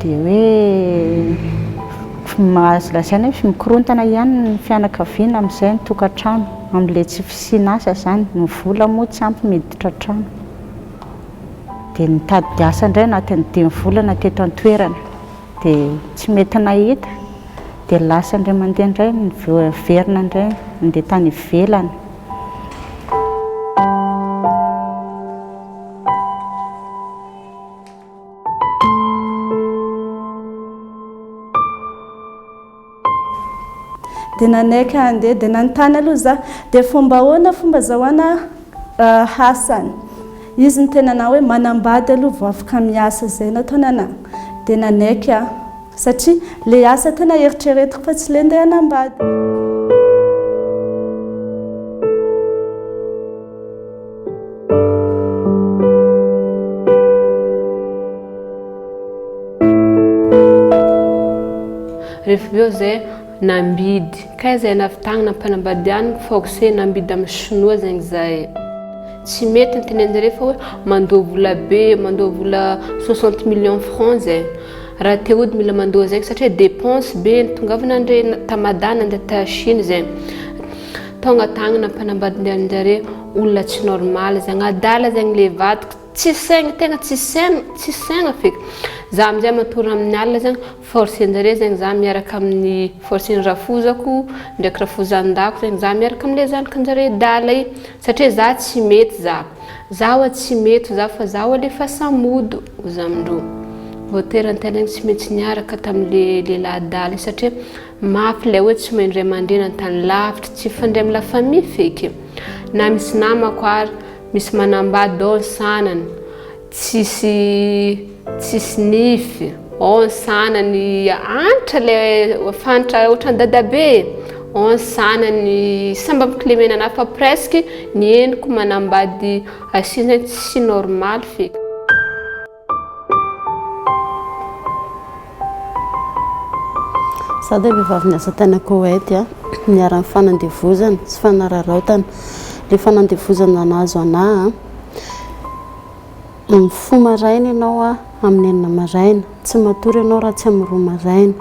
Dia hoe azo lazaina hoe mikorontana ihany ny fianakaviana amin'izay ny tokantrano, amin'ilay tsy fisian'asa izany, ny vola moa tsy ampy miditra an-trano. Dia nitady asa indray anatin'ny dimy volana teto an-toerana, dia tsy mety nahita, dia lasa indray mandeha indray, niverina indray nandeha tany ivelany. Dia nanaiky handeha, dia nanontany aloha za, dia fomba ahoana fomba azahoana asany? Izy niteny anah hoe manambady aloha vao afaka miasa, izay nataony anah, dia nanaiky aho satria le asa tena eritreretiko fa tsy le ndeha hanambady. Rehefa avy eo zay nambidy, kay zay nahavitagna nampanambadianiko forcé nambidy amin'ny sinoa zegny zahay. Tsy mety ny tenenin-jare fa hoe mandoa vola be, mandoa vola soixante millions francs zay. Raha te hody mila mandoa zegny satria dépense be nitongavana andre ta Mada nandeha ta Chine zegny. Tonga tagny nampanambadian-jare olona tsy normal zegny, adala zegny le vadiko, tsy saigna, tegna tsy saigna, tsy saigna feky. Za amizay matory amin'ny alina zegny, forcer-njare zegny za miaraka amin'ny, forcer-n'ny rafozako ndraiky rafozan-dahiko zegny za miaraka amle zanakan-jare adala i, satria za tsy mety za, za oa tsy mety za fa za oa alefaso mody hozy amindreo. Voatery antegna tsy maintsy niaraka tamle lehilahy adala i satria Mafy ilay hoe tsy mahay ny ray aman-dreny an-tany lavitra, tsy hifandray amin'ny la famille feky. Na misy namako ary, misy manambady ao ny sanany, tsisy tsisy nify, ao ny sanany antitra ilay fanitra ohatran'ny dadabe e, ao ny sanany sa mba mikilemena anahy fa presque ny henoko manambady asiana tsy normal feky. Izaho dia vehivavy niasa tany Koweït, niharan'ny fanandevozana sy fanararaotana. Ilay fanandevozana nahazo anà, mifoha maraina ianao amin'ny enina maraina, tsy matory ianao raha tsy amin'ny roa maraina.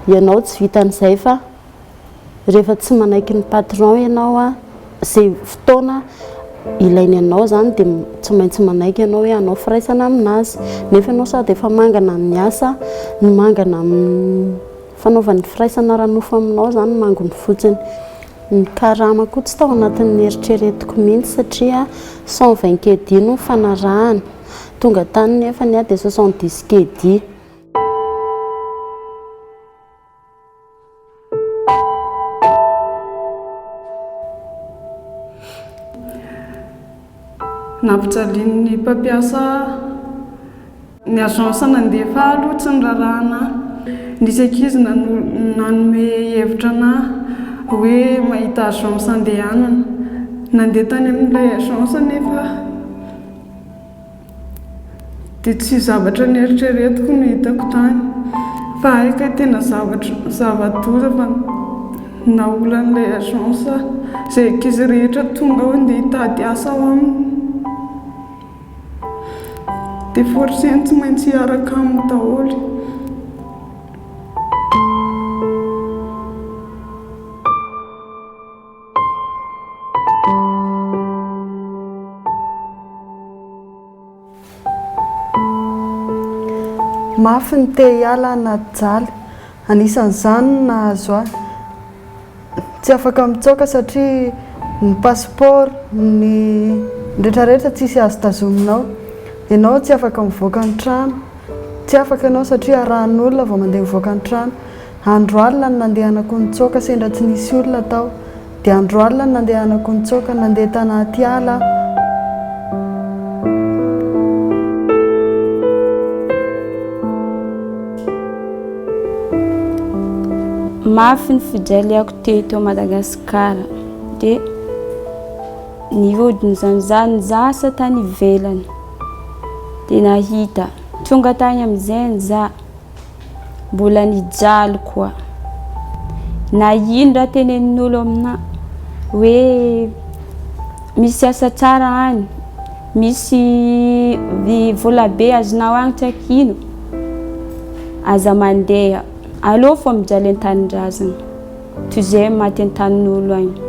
Ianao tsy vitan'izay fa Rehefa tsy manaiky ny patron ianao a, izay fotoana ilainy anao izany dia tsy maintsy manaiky ianao hoe hanao firaisana aminazy. Nefa ianao sady efa mangana amin'ny asa no mangana amin'ny fanaovany firaisana ara-nofo aminao izany mangony fotsiny. Ny karama koa tsy tao anatin'ny eritreretiko mihitsy satria 120 kd no nifanarahana. Tonga tany nefa ny ahy dia 70 kd. Nampijalian'ny mpampiasa ahy. Ny agence nandefa ahy aloha tsy niraharaha anà. Nisy ankizy nanome hevitra anà hoe mahita agence andehanana. Nandeha tany amin'ilay agence anefa aho. Dia tsy zavatra neritreretiko no hitako tany fa hay kay tena zavatra zava-doza fa naolan'ilay agence izay ankizy rehetra tonga ao andeha hitady asa ao aminy. Dia forceny tsy maintsy hiaraka aminy daholo. Mafy ny te hiala anaty jaly. Anisan'izany ny nahazo ahy. Tsy afaka mitsoaka satria ny passeport, ny rehetrarehetra tsisy azo tazominao. Ianao tsy afaka mivoaka ny trano. Tsy afaka ianao satria arahan'olona vao mandeha mivoaka ny trano. Andro alina no nandehanako nitsoaka sendra tsy nisy olona tao. Dia andro alina no nandehanako nitsoaka, nandeha tanaty ala aho. Mafy ny fijaliako teto Madagasikara dia nihodina izany za niasa tany ivelany dia nahita tonga tany amin'izay za Mbola nijaly koa. Na ino raha tenenin'olo aminà hoe misy asa tsara any, misy vola be azonao agny tsy haiko ino. Aza mandeha. Aleo fô mijaly an-tanindrazana toy izay maty an-tanin'olo agny.